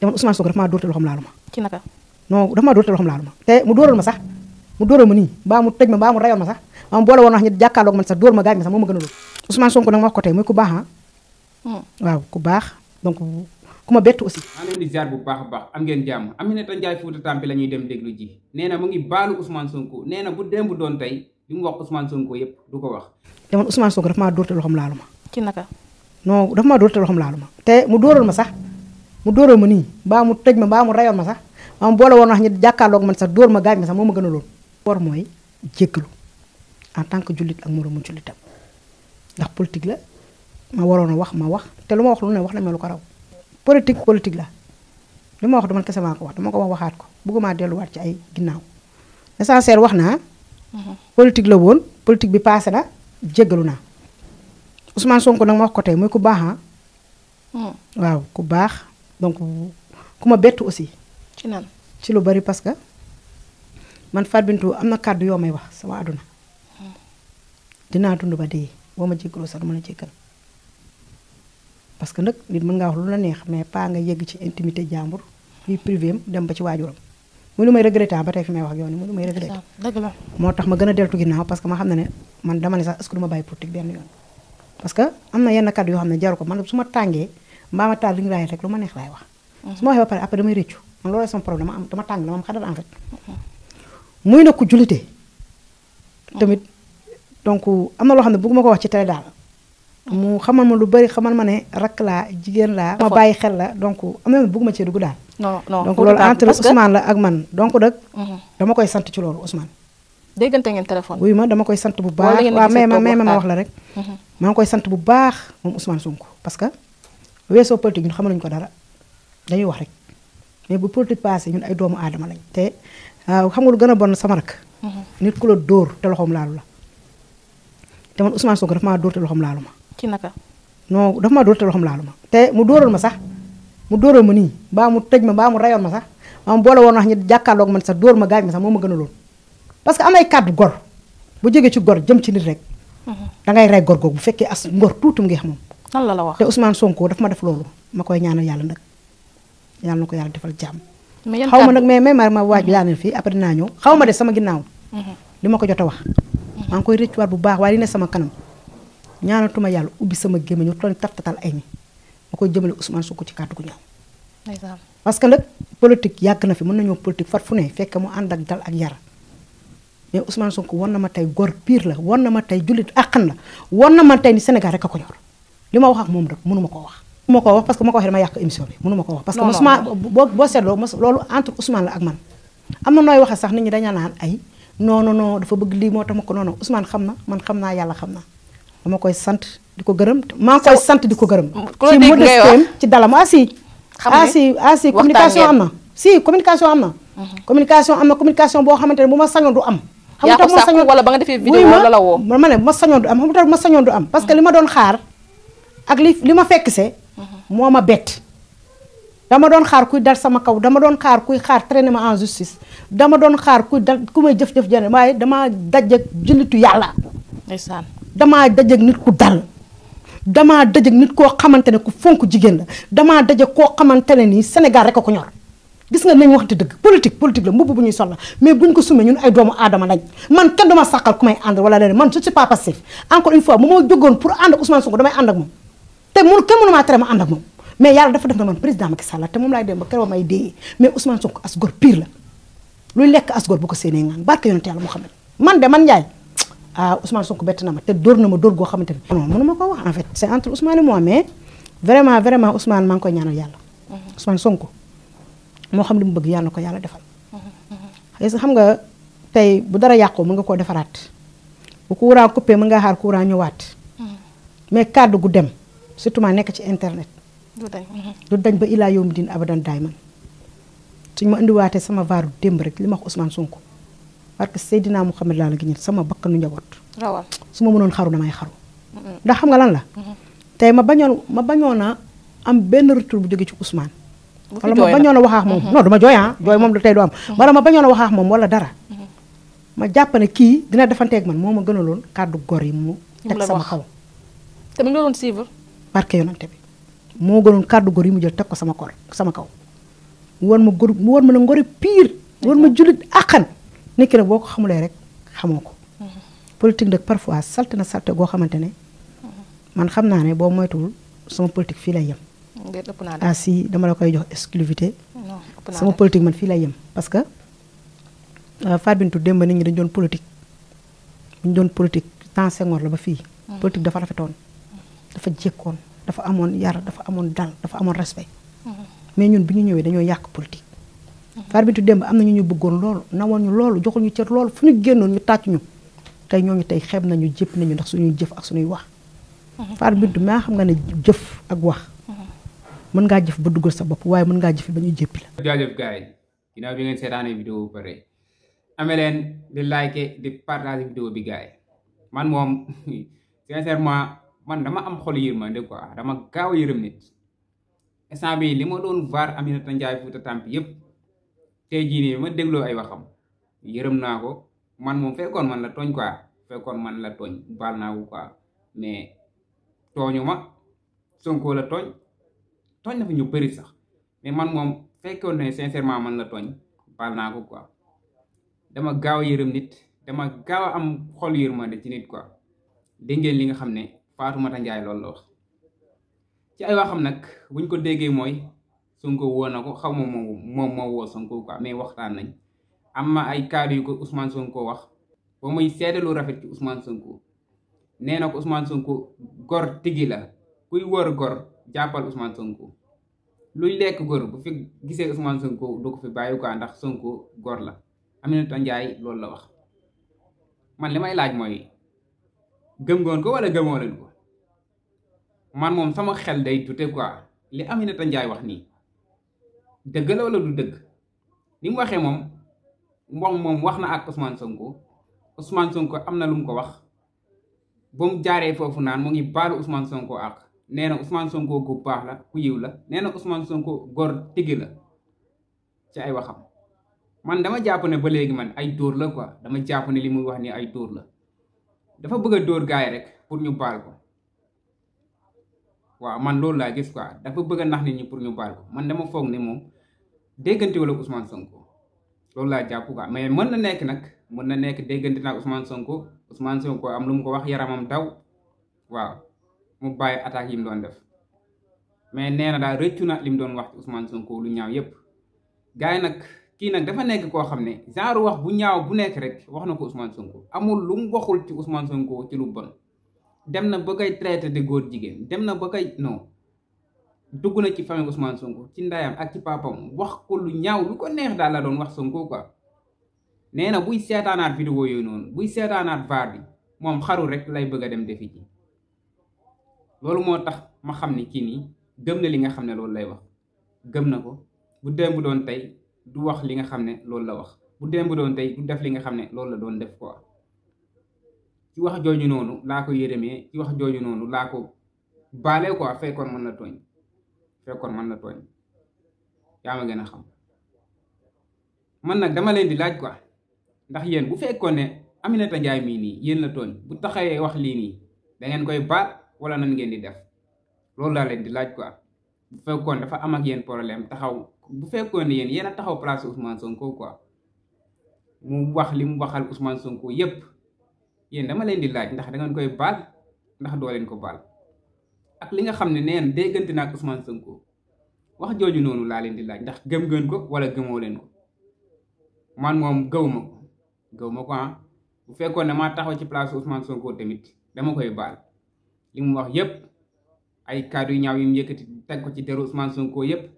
te man Ousmane Sonko dafa maa dóor te loxoom laalu ma. ci naka. non dafa maa dóor te loxoom laalu ma te mu dóoral ma sax mu dóoral ma nii mbaa mu tëj ma mbaa mu rayoon ma sax ma boole woon wax ñu jàkkaarloog man sax dóor ma gaañ ma sax moo ma gën a loolu Ousmane Sonko nag ma wax ko tey muy ku baax waaw ku baax donc ku ma bett aussi. maa ngi leen di ziar bu baax a baax am ngeen jàmm Aminata Ndiaye Fouta Tampi la ñuy dem déglu ji nee na mu ngi baalu Ousmane Sonko nee na bu démb doon tey li mu wax Ousmane Sonko yëpp du ko wax. te man Ousmane Sonko dafa maa dóor te loxoom laalu ma. ci naka. non dafa maa dóor te loxoom laalu ma te mu dóoral ma sax mu dóoral ma nii mbaa mu tëj ma mbaa mu rayoon ma sax ma boole woon wax ñu jàkkaarloog man sax dóor ma gaañ ma sax moo ma gën a loolu. war mooy jéggalu en tant que jullit ak moroomu jullitam ndax politique la ma waroon a wax ma wax te lu ma wax lu ne wax nañ ma lu ko raw politique la li ma wax du man kese maa ko wax dama ko wax waxaat ko bëgguma delluwaat ci ay ginnaaw l'essentiel wax naa politique la woon politique bi passé na jéggalu naa Ousmane Sonko nag ma wax ko tey muy ku baax waaw ku baax donc ku ma bett aussi ci nan ci lu bari parce que man Fatou Bintou am na kàddu yoo may wax sama àdduna dinaa dund ba dee boo ma jéggaloo sax du ma la jéggal parce que nag nit mën ngaa wax lu la neex mais pas nga yegg ci intimité jàmbur vie privée am dem ba ci waajuram muy lu may regretté ba tey fi may wax ak yow ni muy lu may regretté dëgg la moo tax ma gën a deltu ginnaaw parce que ma xam ne man dama ne sax est-ce que du ma bàyyi politique benn yoon parce que am na yenn kàddu yoo xam ne jaru ko man su ma tàngee mbaa ma taal li nga rek lu ma neex laay wax su ma waxee ba pare après damay réccu man loolu sama problème dama tàng dama am xadal en fait muy na ku jullite tamit donc am na loo xam ne bëgguma ko wax ci télé daal mu xamal ma lu bari xamal ma ne rakk laa jigéen laa ma bàyyi xel la donc am na bëgguma cee dugg daal non donc loolu entre Ousmane la ak man donc nag dama koy sant ci loolu Ousmane déggante ngeen téléphone wuy ma dama koy sant bu baax waaw mais ma wax la rek maa ngi koy sant bu baax moom Ousmane Sonko parce que weesoo politique ñun xamaluñu ko dara dañuy wax rek mais bu politique passé ñun ay doomu aadama lañ te xam nga lu gën a bon sama rak nit ku la dóor te loxoom laalu la te man Ousmane Sonko dafa maa dóor te loxoom laalu ma ci naka. non dafa maa dóor te loxoom laalu ma te mu dóoral ma sax mu dóoral ma nii mbaa mu tëj ma mbaa mu rayoon ma sax ma boole woon wax ñu jàkkaarloog man sax dóor ma gaañ ma sax moo ma gën a loolu parce que am ay kàddu gor bu jógee ci gor jëm ci nit rek dangay rey gor googu bu fekkee as ngor tuutum ngi xam moom lan la wax te Ousmane Sonko dafa ma def loolu ma koy ñaanal yàlla nag yàlla na ko yàlla defal jàmm xaw ma nag mais ma waaj laa ne fii après dinaa ñëw xaw ma de sama ginnaaw li ma ko jot a wax maa ngi koy rëccuwaat bu baax waaye li ne sama kanam ñaanatuma yàlla ubbi sama gémmiñ ñu toll taftatal ay mi ma koy jëmale Ousmane Sonko ci kàddu gu ñaaw parce que nag politique yàgg na fi mën nañoo politique fat fu ne fekk mu ànd ak dal ak yar mais Ousmane Sonko won na ma tey gor pire la won na ma tey jullit àqan la won na ma tey ni Sénégal rek a ko ñor li ma wax ak moom rek mënu ma koo wax mënu ma koo wax parce que ma ko waxee dama yàq émission bi mënu ma koo wax parce que Ousmane boo seetloo loolu entre Ousmane la ak man am na nooy waxee sax nit ñi dañaa naan ay non dafa bëgg lii moo tax ma ko non Ousmane xam na man xam naa yàlla xam naa dama koy sant di ko gërëm maa ngi koy sant di ko gërëm ci modestem ci dalam si communication am na si communication am na communication boo xamante ne bu ma sañoon du am xam nga tax ma sañoon wala ba nga defee vidéo la la woo ma ne bu ma sañoon du am xam nga tax ma sañoon du am parce que li ma doon xaar ak li ma fekk see moo ma bett dama doon xaar kuy dal sama kaw dama doon xaar kuy xaar traînement en justice dama doon xaar kuy dal ku may jëf-jëf jane waaye damaa dajeg jullitu yàlla ndeysaan damaa dajeg nit ku dal damaa dajeg nit koo xamante ne ku fonk jigéen la damaa dajeg koo xamante ne nii Sénégal rek a ko ñor gis nga nañ waxante dëgg politique la mbubb bu ñuy sol la mais buñ ko sumee ñun ay doomu aadama lañ man kenn duma sàqal ku may ànd wala leneen man je suis pas passif encore une fois bu ma jógoon pour ànd ak Ousmane Sonko damay ànd ak moom te kenn mënu maa tere ma ànd ak moom mais yàlla dafa def na man président Macky Sall te moom laay dem ba keroog may dee mais Ousmane Sonko as gor pire la luy lekk as gor bu ko séenee ngaan barke yonent yàlla Muhammad man de man Ndiaye Ousmane Sonko bett na ma te dóor na ma dóor goo xamante ne non mënu ma ko wax en fait c'est entre Ousmane et moi mais vraiment Ousmane maa ngi koy ñaanal yàlla Ousmane Sonko moo xam li mu bëgg yàlla na ko yàlla defal xam nga tey bu dara yàqoo mën nga koo defaraat bu courant coupé mën nga xaar courant ñëwaat mais kàddu gu dem surtout maa nekk ci internet du dañ ba ilaa yawmi diin abadan daay man suñ ma indiwaatee sama vaaru démb rek li ma wax Ousmane Sonko parce que Seydina Mouhamed laa la gi ñet sama bakkanu njaboot rawal su ma mënoon xaru damay xaru ndax xam nga lan la tey ma bañoon a am benn retour bu jóge ci Ousmane wala ma bañoon a waxaax moom non duma jooy jooy moom tey du am wala ma bañoon a waxaax moom wala dara ma jàpp ne kii dina defanteeg man moo ma gënaloon kàddu gor yi mu teg sama kaw te mu ngi doon suivre barke yonante bi moo gënoon kàddu gor yi mu jël teg ko sama kaw mu war ma góor mu war ma na ngori pire mu war ma jullit àqan nit ki nag boo ko xamulee rek xamoo ko politique nag parfois salte na salte goo xamante ne man xam naa ne boo moytuwul sama politique fii lay yem ah si dama la koy jox exclusivité sama politique man fii lay yem parce que Fatou Bintou démb nit ñi dañu doon politique bu ñu doon politique temps Senghor la ba fii politique dafa rafetoon dafa jékkoon dafa amoon yar dafa amoon dal dafa amoon respect mais ñun bi ñu ñëwee dañoo yàq politique Fatou Bintou démb am na ñu bëggoon loolu nawoon ñu loolu joxul ñu cër loolu fu ñu génnoon ñu tàcc ñu tey ñooñu tey xeeb nañu jëpp nañu ndax suñuy jëf ak suñuy wax Fatou Bintou maa xam nga ne jëf ak wax mën ngaa jëf ba duggal sa bopp waaye mën ngaa jëf ba ñu jéppi la. jaajëf gars yi ginnaaw bi ngeen seetaanee vidéo ba pare amee leen di like di partager vidéo bi gars yi man moom sincèrement man dama am xol yërmande quoi dama gaaw a yërëm nit instant bi li ma doon vaar Aminata Ndiaye Fouta Tampi yëpp tey jii nii ma dégloo ay waxam yërëm naa ko man moom fekkoon man la tooñ quoi fekkoon man la tooñ baal naa ko quoi mais tooñu ma Sonko la tooñ na fi ñu bëri sax mais man moom fekkoon ne sincèrement man la tooñ baal naa ko quoi dama gaaw a yërëm nit dama gaaw a am xol yërmande ci nit quoi dégg ngeen li nga xam ne Fatoumata Ndiaye loolu la wax ci ay waxam nag buñ ko déggee mooy Sonko woo na ko xaw ma moom moo woo Sonko quoi mais waxtaan nañ am na ay kàddu yu ko Ousmane Sonko wax ba muy seede lu rafet ci Ousmane Sonko nee na ko Ousmane Sonko gor tigi la kuy wër gor jàppal Ousmane Sonko luy lekk gor bu fi gisee Ousmane Sonko du ko fi bàyyi quoi ndax Sonko gor la Aminata Ndiaye loolu la wax man li may laaj mooy gëm ngoon ko wala gëmoo leen ko man moom sama xel day dute quoi li Aminata Ndiaye wax nii dëgg la wala du dëgg ni mu waxee moom wax na ak Ousmane Sonko am na lu mu ko wax ba mu jaaree foofu naan mu ngi baalu Ousmane Sonko ak nee na Ousmane Sonko ku baax la ku yiw la nee na Ousmane Sonko góor tigi la ci ay waxam man dama jàpp ne ba léegi man ay dóor la quoi dama jàpp ne li muy wax ni ay dóor la dafa bëgg a dóor gaay rek pour ñu baal ko waaw man loolu laa gis quoi dafa bëgg a nax nit ñi pour ñu baal ko man dama foog ne moom déggante wala Ousmane Sonko loolu laa jàpp quoi mais mën na nekk déggante naa Ousmane Sonko am lu mu ko wax yaramam daw waaw mu bàyyi attaque yi mu doon def mais nee na daal rëccu na li mu doon wax ci Ousmane Sonko lu ñaaw yépp gars yi nag kii nag dafa nekk koo xam ne genre wax bu ñaaw bu nekk rek wax na ko Ousmane Sonko amul lu mu waxul ci Ousmane Sonko ci lu bon dem na ba koy traité de góor jigéen dem na ba koy non dugg na ci famille Ousmane Sonko ci ndayam ak ci papam wax ko lu ñaaw lu ko neex daal la doon wax Sonko quoi nee na buy seetaanaat vidéo yooyu noonu buy seetaanaat vaar bi moom xaru rek lay bëgg a dem defi ji loolu moo tax ma xam ne kii nii gëm na li nga xam ne loolu lay wax gëm na ko bu démb doon tey du wax li nga xam ne loolu la wax bu démb doon tey du def li nga xam ne loolu la doon def quoi ci wax jooju noonu laa ko yërëmee ci wax jooju noonu laa ko baale quoi fekkoon mën na tooñ yaa ma gën a xam man nag dama leen di laaj quoi ndax yéen bu fekkoon ne Aminata Ndiaye mii nii yéen la tooñ bu taxawee wax lii nii da ngeen koy baal wala nan ngeen di def loolu laa leen di laaj quoi bu fekkoon dafa am ak yéen problème taxaw bu fekkoon ne yéen a taxaw place Ousmane Sonko quoi mu wax li mu waxal Ousmane Sonko yépp yéen dama leen di laaj ndax da ngeen koy baal ndax doo leen ko baal ak li nga xam ne neen déggante na ak Ousmane Sonko wax jooju noonu laa leen di laaj ndax gëm ngeen ko wala gëmoo leen ko man moom gëw ma ko ah bu fekkoon ne maa taxaw ci place Ousmane Sonko tamit dama koy baal li mu wax yépp ay kàddu yu ñaaw yi mu yëkkati teg ko ci deru Ousmane Sonko yépp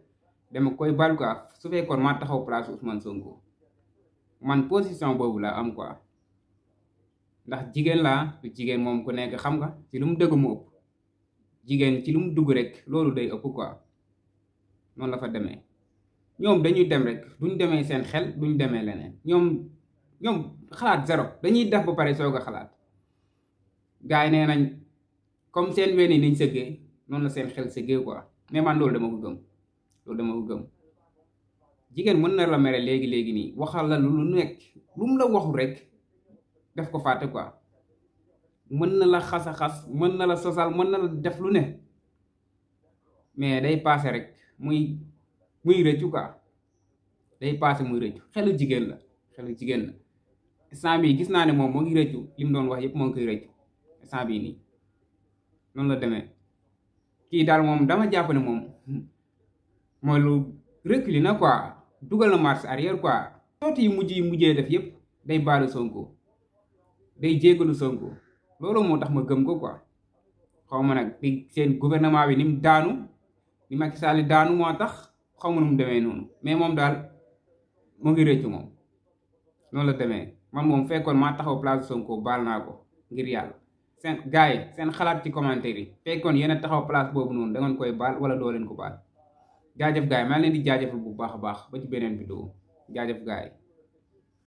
dama koy baal quoi su fekkoon maa taxaw place Ousmane Sonko man position boobu laa am quoi ndax jigéen laa du jigéen moom ku nekk xam nga ci lu mu dëgg mu ëpp jigéen ci lu mu dugg rek loolu day ëpp quoi noonu la fa demee ñoom dañuy dem rek duñ demee seen xel duñ demee leneen ñoom xalaat zéro dañuy def ba pare soog a xalaat gars yi nee nañ comme seen ween yi niñ sëggee noonu la seen xel sëggee quoi mais man loolu dama ko gëm jigéen mën na la mere léegi nii waxal la lu nekk lu mu la waxul rek def ko fàtte quoi mën na la xas a xas mën na la sosal mën na la def lu ne mais day passé rek muy rëccu quoi day passé muy rëccu xelu jigéen la instant bii gis naa ne moom moo ngi rëccu li mu doon wax yëpp moo ngi koy rëccu instant bii nii noonu la demee kii daal moom dama jàpp ne moom mooy lu reculer na quoi dugal na marche arrière quoi sooti yu mujjee def yëpp day baalu Sonko day jéggalu Sonko loolu moo tax ma gëm ko quoi xaw ma nag di seen gouvernement bi ni mu daanu ni Macky Sall daanu moo tax xaw ma nu mu demee noonu mais moom daal mu ngi rëccu moom noonu la demee man moom fekkoon maa taxaw place Sonko baal naa ko ngir yàlla seen gars yi seen xalaat ci commentaire yi fekkoon yéen a taxaw place boobu noonu da ngeen koy baal wala doo leen ko baal jaajëf gars yi maa leen di jaajëfal bu baax a baax ba ci beneen vidéo jaajëf gars yi